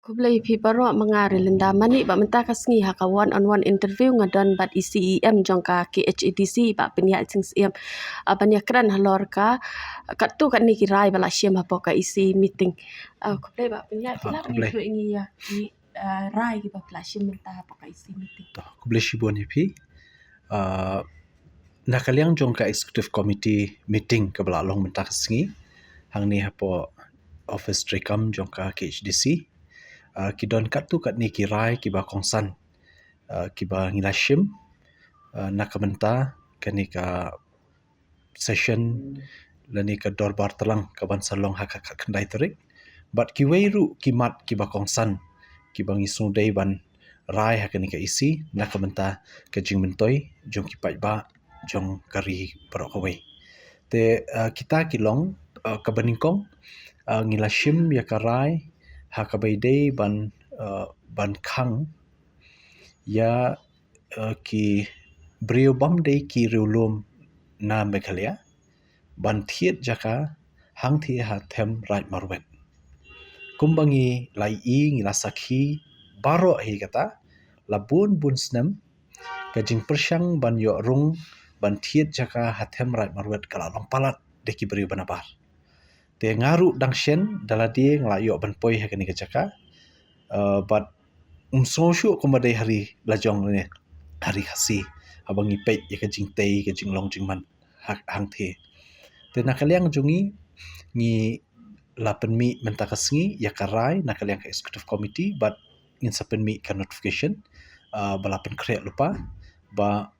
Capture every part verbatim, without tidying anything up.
Khublei phi baroh, ma nga Relinda Manik. Ba mynta ka sngi ha ka one on one interview nga don bad i C E M jong ka K H A D C, ba pynïaid jingsiem, ah, ban ïakren halor ka katto katne ki rai ba la shim hapoh ka E C meeting. Ah, khublei ba pynïaid. Ah, khublei. Phi lah ban ïathuh ïa ngi ïa ki, ah, rai kiba phi la shim mynta hapoh ka E C meeting? To, khublei shibun ïa phi. Ah, na ka liang jong ka executive committee meeting kaba la long mynta ka sngi hangne hapoh office treikam jong ka K H A D C, ah, ki don katto katne ki rai kiba kongsan, ah, kiba ngi la shim, ah, na ka bynta kane ka session lane ka dorbar tlang kaban sa long ha ka khatkhyndai tarik. Bad kiwei ruh ki mat kiba kongsan kiba ngi sngewdei ban rai ha kane ka E C na ka bynta ka jingmyntoi jong ki paidbah jong ka ri baroh kawei. Te, ah, kita ki long, ah, kaba nyngkong, ah, ngi la shim ïa ka rai ha kaba ïadei ban, ah, ban khang ïa, ah, ki briew bym dei ki riewlum na Meghalaya ban thied jaka hangthie ha them Raid Marwet. Kumba ngi la ïohi, ngi la sakhi baroh hi kata, la bun bun snem ka jingpyrshang ban ïoh rung ban thied jaka ha them Raid Marwet ka la long palat da ki briew ba nabar. Te nga ruh dang shen da lade nga la ïoh ban poi ha kane ka jaka. Uh, bad ym sngew shuh kumba dei ha ri lajong ne ha ri Khasi haba ngi peit ïa ka jingtei, ka jinglong jingman ha, hangthie. Te na ka liang jong ngi, ngi la pynmih mynta ka sngi ïa ka rai na ka liang ka executive committee, bad ngin sa pynmih ka notification, uh, ba la pynkhreh lypa ba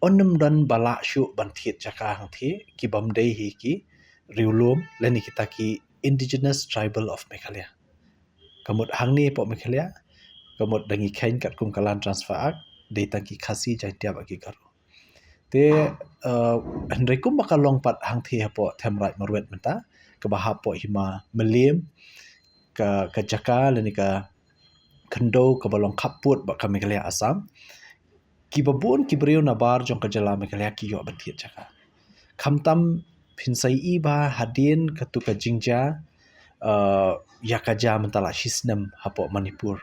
un ym don ba lah shuh ban thied jaka hangthie ki bym dei hi ki riewlum lane kita ki Indigenous Tribal of Meghalaya. Ka mut hangne hapoh Meghalaya, ka mut da ngi kheiñ katkum ka Land Transfer Act, dei tang ki Khasi, Jaintia bad ki Garo. Te, uh, hynrei kumba ka long pat hangthie hapoh them Raid Marwet mynta, kaba hap hapoh hima Mylliem, ka, ka jaka lane ka khyndew kaba long khappud bad ka Meghalaya Assam, kiba bun ki briew nabar jong ka jylla Meghalaya ki ïoh ban thied jaka. Khamtam phin sa ïohi ba hadien katu ka jingjia, uh, ïa ka jia mynta la shi snem hapoh Manipur,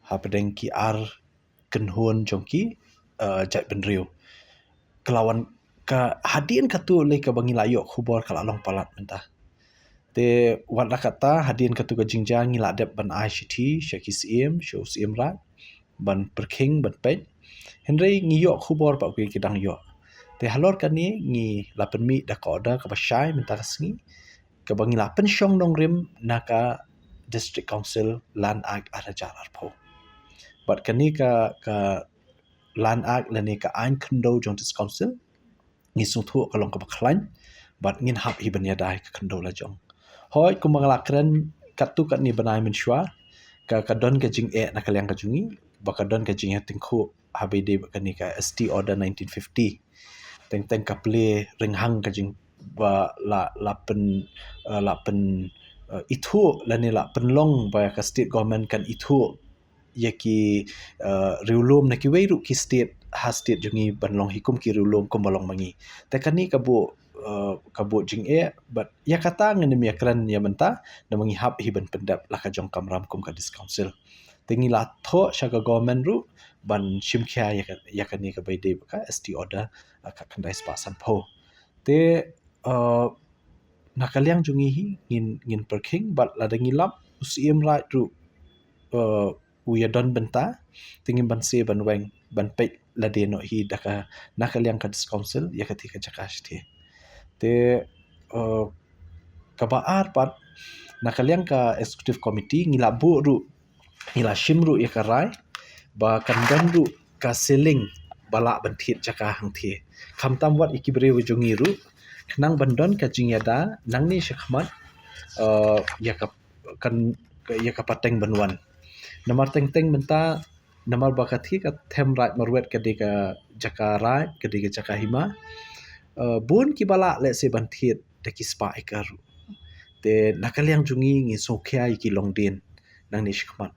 hapdeng ki ar kynhun jong ki, uh, jaitbynriew. Ka la wan, ka hadien katu lei kaba ngi la ïoh khubor ka la long palat mynta. Te wat la katta, hadien katu ka jingjia ngi la dep ban ai shithi sha ki siem, sha u siem Raid, ban pyrkhing, ban peit. Hynrei ngi ïoh khubor pat kiwei ki dang ïoh. Te halor kane ngi la pynmih da ka order kaba shai mynta ka sngi, kaba ngi la pynshong nongrim na ka District Council Land Act ar hajar arphew. Bad kane ka, ka Land Act lane ka aiñ khyndew jong District Council, ngi sngewthuh ka long kaba khlaiñ, bad ngin hap hi ban ïada ïa ka khyndew lajong. Hooid, kumba nga la kren katto katne bnai mynshuwa, ka, ka don ka jingeh na ka liang ka jong ngi, ba ka don ka jingïatyngkhuh haba ïadei bad kane ka S T Order nineteen fifty. Teng teng ka plie rynghang ka jing ba la, la pyn, eh, la pyn, eh, ithuh lane la pynlong ba ka state government kan ithuh ïa ki, eh, riewlum na kiwei ruh ki state ha state jong ngi ban long hi kum ki riewlum kumba long ma ngi. Te kane ka buh, eh, ka buh jingeh, bad ïa kata ngin ym ïakren ïa mynta, namar ngi hap hi ban pyndep la ka jong kamram kum ka District Council. Te ngi la thoh sha ka government ruh ban shim khia ïa ka, ïa kane kaba ïadei bad ka S T Order, eh, khatkhyndai spah sanphew. Te, eh, na ka liang jong ngi hi ngin, ngin pyrkhing, bad lada ngi lap u siem Raid ruh, eh, u ïadon bynta, te ngim banse ban weng ban peit lade noh hi da ka, na ka liang ka District Council ïa kata ka jaka shithi. Te, eh, kaba ar pat, na ka liang ka Executive Committee ngi la buh ruh, ngi la shim ruh ïa ka rai ba kan don ruh ka ceiling ba lah ban thied jaka hangthie. Khamtam wat ïa ki briew jong ngi ruh, khnang ban don ka jingïada nangne shakhmat, eh, ïa ka, kan, ïa ka pateng ban wan. Namar teng teng mynta, namar ba kata ka them Raid Marwet ka dei ka jaka raid, ka dei ka jaka hima. Eh, bun kiba lah lehse ban thied da ki spah acre ruh. Te na ka liang jong ngi ngi sngewkhia ïa ki longdien nangne shakhmat.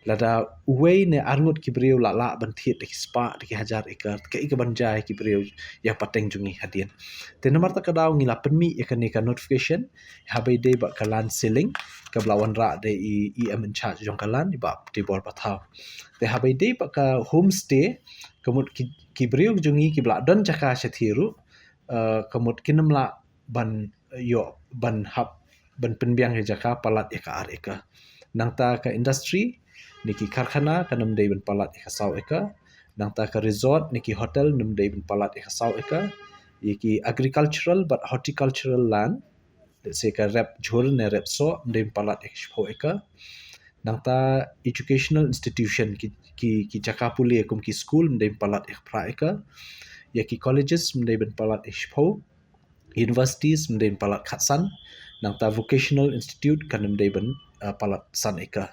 Lada uwei ne arngut ki briew la lah ban thied da ki spah, da ki hajar acre, kaei kaban jia ïa ki briew ïa pateng jong ngi hadien. Te namar kata ka daw ngi la pynmih ïa kane ka notification, haba ïadei bad ka land ceiling, kaba la wanrah da i EM in charge jong ka land, i Bah Tibor Pathaw. Te haba ïadei bad ka homestay, ka mut ki, ki briew jong ngi kiba la don jaka shathie ruh, eh, ka mut kin ym lah ban, eh, ïoh ban hap ban pynbiang ïa jaka palat ïa ka ar acre. Nangta ka industry, ne ki karkhana, kan ym dei ban palat ïa ka saw acre. Nangta ka resort, ne ki hotel, ym dei ban palat ïa ka saw acre. Ïa ki agricultural bad horticultural land, let's say ka rep jhur ne rep soh, ym dei ban palat ïa ka shiphew acre. Nangta educational institution, ki, ki, ki jaka pule kum ki school, ym dei ban palat ïa ka phra acre. Ïa ki colleges, ym dei ban palat ïa ka shiphew. Universities, ym dei ban palat khatsan. Nangta vocational institute, kan ym dei ban, uh, palat san acre.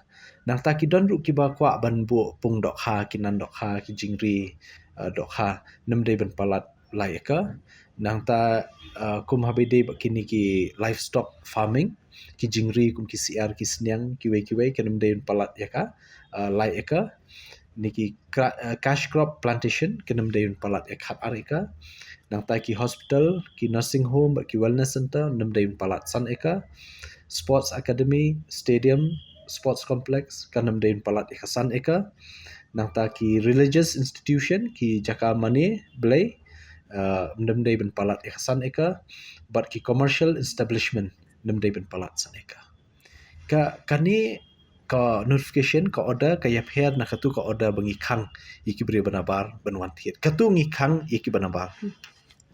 Nangta ki don ruh kiba kwah ban buh pung dohkha, ki nan dohkha, ki jingri, uh, dohkha, ym dei ban palat lai acre. Nangta, uh, kum haba ïadei bad kine ki livestock farming, ki jingri kum ki syiar, ki sniang, kiwei kiwei, kan ym dei ban palat ïa ka, uh, lai acre. Ne ki cra-, uh, cash crop plantation, kan ym dei ban palat ïa ka khatar acre. Nangta ki hospital, ki nursing home, bad ki wellness center, ym dei ban palat san acre. Sports academy, stadium, sports complex, kan ym dei ban palat ïa ka san acre. Nangta ki religious institution, ki jaka mane blei, uh, ym dei ban palat ïa ka san acre. Bad ki commercial establishment, ym dei ban palat san acre. Ka, kane ka notification, ka order, ka ïapher na katu ka order ba ngi khang ïa ki briew ba nabar ban wan thied. Katu ngi khang ïa ki ba nabar.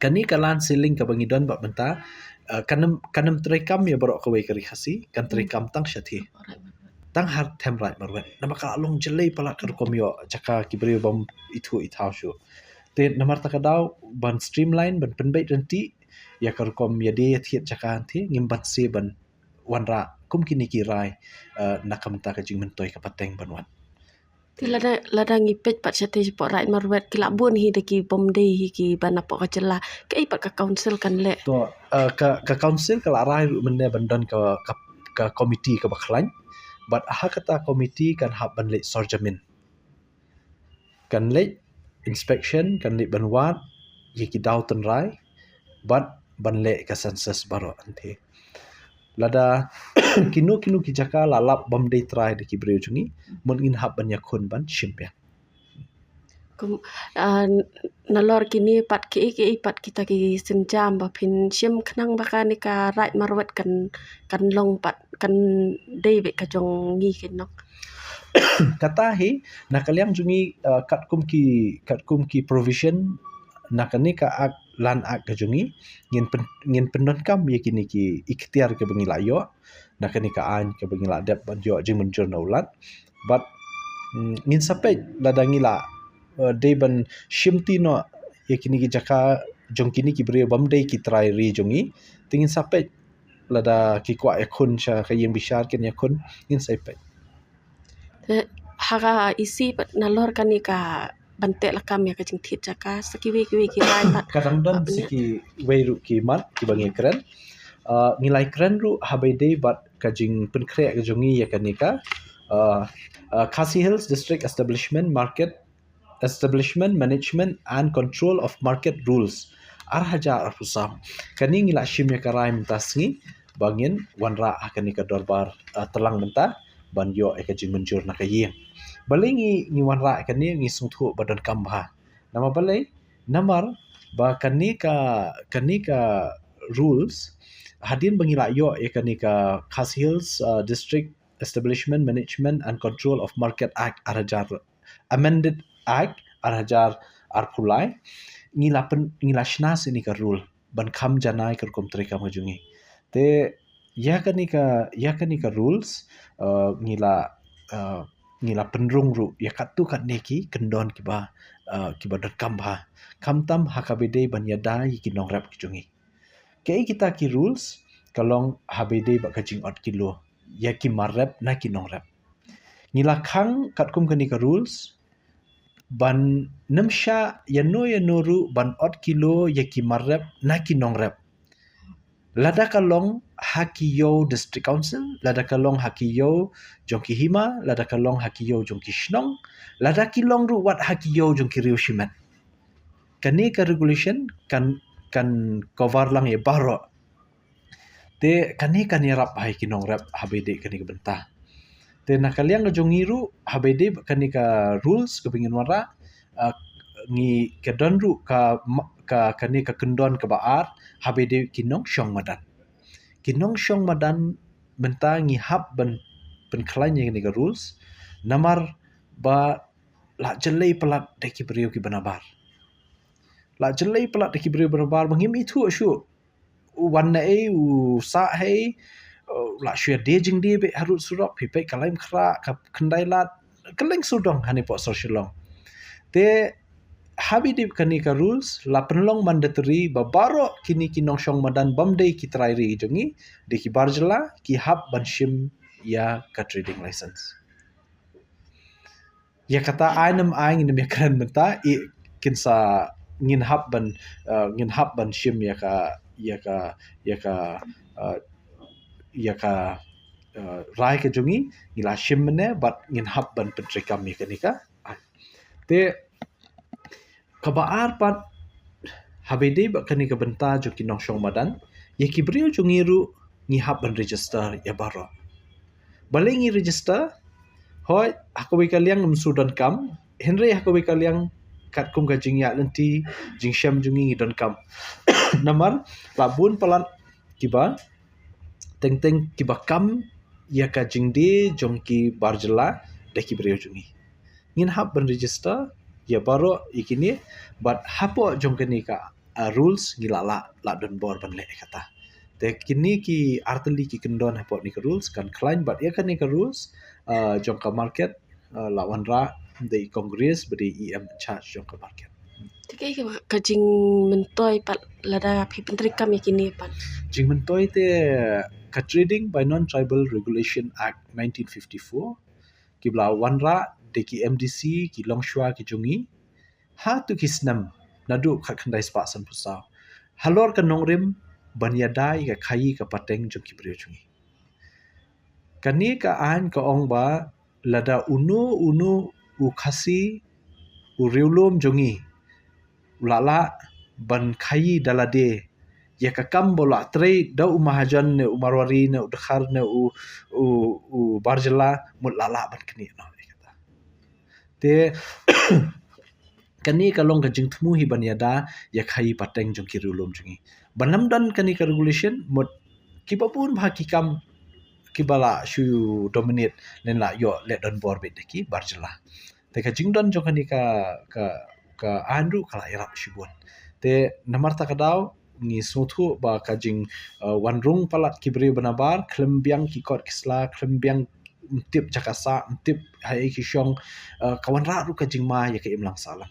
Kane ka land ceiling kaba ngi don bad mynta, uh, kan ym, kan ym treikam ïa baroh kawei ka Ri Khasi, kan treikam tang shathie. Tang ha Themraij Marwet. Namar ka la long jyllei palat ka rukom ïoh jaka ki briew bym ithuh ithaw shuh. Te namar kata ka daw ban streamline, ban pynbeit ryntih ïa ka rukom ïadei ïathied jaka hangthie, ngim banse ban wanrah kum kine ki rai, eh, na ka bynta ka jingmyntoi ka pateng ban wan. Te lada, lada ngi peit pat shathie shapoh Raid Marwet, ki la bun hi da ki bym dei hi kiba napoh ka jylla. Kaei pat ka council kan leh? To, eh, ka, ka council ka la rai ruh mynne ban don ka, ka, ka komiti kaba khlaiñ. Bad ha kata komiti kan hap ban leit sorjamin. Kan leit inspection, kan leit ban wad ïa ki daw tynrai, bad ban leh ka census baroh hangthie. Lada kino kino ki jaka la lap bym dei trai da ki briew jong ngi, mut ngin hap ban ïakhun ban shim biang. Kum, ah, nalor kine pat kiei kiei pat kita ki sienjam ba phin shim khnang ba kane ka Raid Marwet kan, kan long pat, kan dei beit ka jong ngi, kynnoh. Kata hi, na ka liang jong ngi, uh, katkum ki, katkum ki provision na kane ka Act, Land Act ka jong ngi, ngin pyn-, ngin pyndonkam ïa kine ki iktiar kiba ngi la ïoh na kane ka aiñ, kiba ngi la dep ban ïoh jingmynjur na u Lat. Bad, mm, ngin sa peit lada ngi la, uh, dei ban shimti noh ïa kine ki jaka jong kine ki briew bym dei ki trai ri jong ngi, te ngin sa peit lada ki kwah ïakhun sha ka ïing bishar, kin ïakhun, ngin sa peit. Te ha ka EC pat nalor kane ka ban teh lakam ïa ka jingthied jaka, sa kiwei kiwei ki rai pat. Ka dang don sa kiwei ruh ki mat kiba ngi kren. Uh, ngi la ïakren ruh haba ïadei bad ka jingpynkhreh ka jong ngi ïa kane ka, uh, uh, Khasi Hills District Establishment Market, Establishment, Management and Control of Market Rules, ar hajar arphew saw. Kane ngi la shim ïa ka rai mynta sngi ba ngin wanrah ha kane ka dorbar, uh, tlang mynta ban ïoh ïa ka jingmynjur na ka ïing. Balei ngi, ngi wanrah ïa kane, ngi sngewthuh ba donkam bha. Namar balei? Namar ba kane ka, kane ka rules, hadien ba ngi la ïoh ïa kane ka Khasi Hills, uh, District Establishment, Management and Control of Market Act ar hajar, Amended Act ar hajar arphew lai, ngi la pyn-, ngi la shna sa kane ka rule ban kham janai ka rukom treikam ka jong ngi. Te ïa kane ka, ïa kane ka rules, uh, ngi la, uh, ngi la pynrung ruh ïa katto katne ki kyndon kiba, uh, kiba donkam bha. Khamtam ha kaba ïadei ban ïada ïa ki nongrep ki jong ngi. Kaei kita ki rules? Ka long haba ïadei bad ka jingot kilo ïa ki mar rep na ki nongrep. Ngi la khang katkum kane ka rules ban nym shah ïano ïano ruh ban ot kilo ïa ki mar rep na ki nongrep. Lada ka long ha ki ïew District Council, lada ka long ha ki ïew jong ki hima, lada ka long ha ki ïew jong ki shnong, lada ki long ruh wat ha ki ïew jong ki riew shimet. Kane ka regulation kan, kan cover lang ïa baroh. Te kane kan ïarap ha ki nongrep haba ïadei kane ka bynta. Te na ka liang ka jong ngi ruh haba ïadei kane ka rules kaba ngin wanrah, ah, ngi ka don ruh ka ma-, ka, kane ka kyndon kaba ar haba ïadei ki nongshong madan. Ki nongshong madan mynta ngi hap ban pynkhlaiñ ïa kane ka rules. Namar ba la jlei palat da ki briew kiba nabar. La jlei palat da ki briew ba nabar ba ngim ithuh shuh u wan na ei, u sah hei, uh, la shu ïadie jingdie beit harud surok, phi peit ka Laitumkhrah, ka Khyndailad, kylleng sawdong hangne hapoh sor Shillong. Te haba ïadei kane ka rules la pynlong mandatory ba baroh kine ki nongshong madan bym dei ki trai ri jong ngi, dei ki bar jylla, ki hap ban shim ïa ka trading license. Ïa kata ai ne ym ai ngin ym ïakren mynta, i kin sa ngin hap ban, uh, ngin hap ban shim ïa ka, ïa ka, ïa ka, uh, ïa ka, uh, rai ka jong ngi, ngi la shim mynne bad ngin hap ban pyntreikam ïa kane ka. Te kaba ar pat haba ïadei bad kane ka bynta jong ki nongshong madan, ïa ki briew jong ngi ruh ngi hap ban register ïa baroh. Balei ngi register? Hooid, ha kawei ka liang ym shu donkam, hynrei ha kawei ka liang katkum ka jingïaid lynti jingshem jong ngi ngi donkam. Namar la bun palat kiba teng teng kiba kam ïa ka jingdie jong ki bar jylla da ki briew jong ngi. Ngin hap ban register ïa baroh ïa kine bad hapoh jong kane ka, uh, rules ngi la, la, la don bor ban leh kata. Te kine ki artylli ki kyndon hapoh kane ka rules kan khlaiñ bad ïa kane ka rules, uh, jong ka market, uh, la wanrah da i Congress ba dei i E M in charge jong ka market. Te kaei ka, ka jingmyntoi pat lada phi pyntreikam ïa kine pat? Jingmyntoi te ka Trading by Non-Tribal Regulation Act nineteen fifty-four kiba la wanrah da ki M D C ki longshuwa ki jong ngi ha tu ki snem naduh khatkhyndai spah sanphew saw halor ka nongrim ban ïada ïa ka khaïi ka pateng jong ki briew jong ngi. Kane ka aiñ ka ong ba lada uno uno u Khasi u riewlum jong ngi u la lah ban khaïi da lade ïa ka kam ba u la trei da u mahajon ne u marwari ne u dkhar ne u, u, u bar jylla, mut la lah ban knieh noh ïa kata. Te kane ka long ka jingthmu hi ban ïada ïa ka khaïi pateng jong ki riewlum jong ngi. Ban ym don kane ka regulation mut kiba bun bha ki kam kiba la shu dominate lane la ïoh leh donbor beit da ki bar jylla. Te ka jingdon jong kane ka, ka, ka aiñ ruh ka la ïarap shibun. Te namar kata ka daw ngi sngewthuh ba ka jing, uh, wan rung palat ki briew ba nabar, khlem biang ki kot ki sla, khlem biang ym tip jaka sah, ym tip haei ki shong, uh, ka wanrah ruh ka jingma ïa ka imlang sahlang.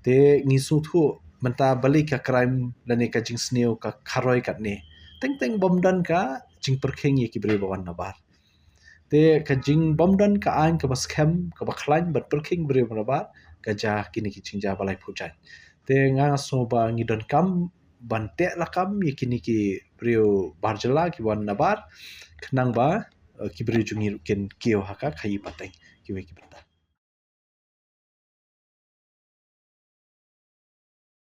Te ngi sngewthuh mynta balei ka crime lane ka jingsniew ka kharoi katne. Teng teng bym don ka jingpyrkhing ïa ki briew ba wan nabar. Te ka jingbym don ka aiñ kaba skhem kaba khlaiñ ban pyrkhing briew ba nabar ka jia kine ki jingjia ba laiphew jaiñ. Te nga sngew ba ngi donkam ban teh lakam ïa kine ki briew bar jylla kiba wan nabar khnang ba, eh, ki briew jong ngi ruh kin kiew ha ka khaïi pateng kiwei ki bynta.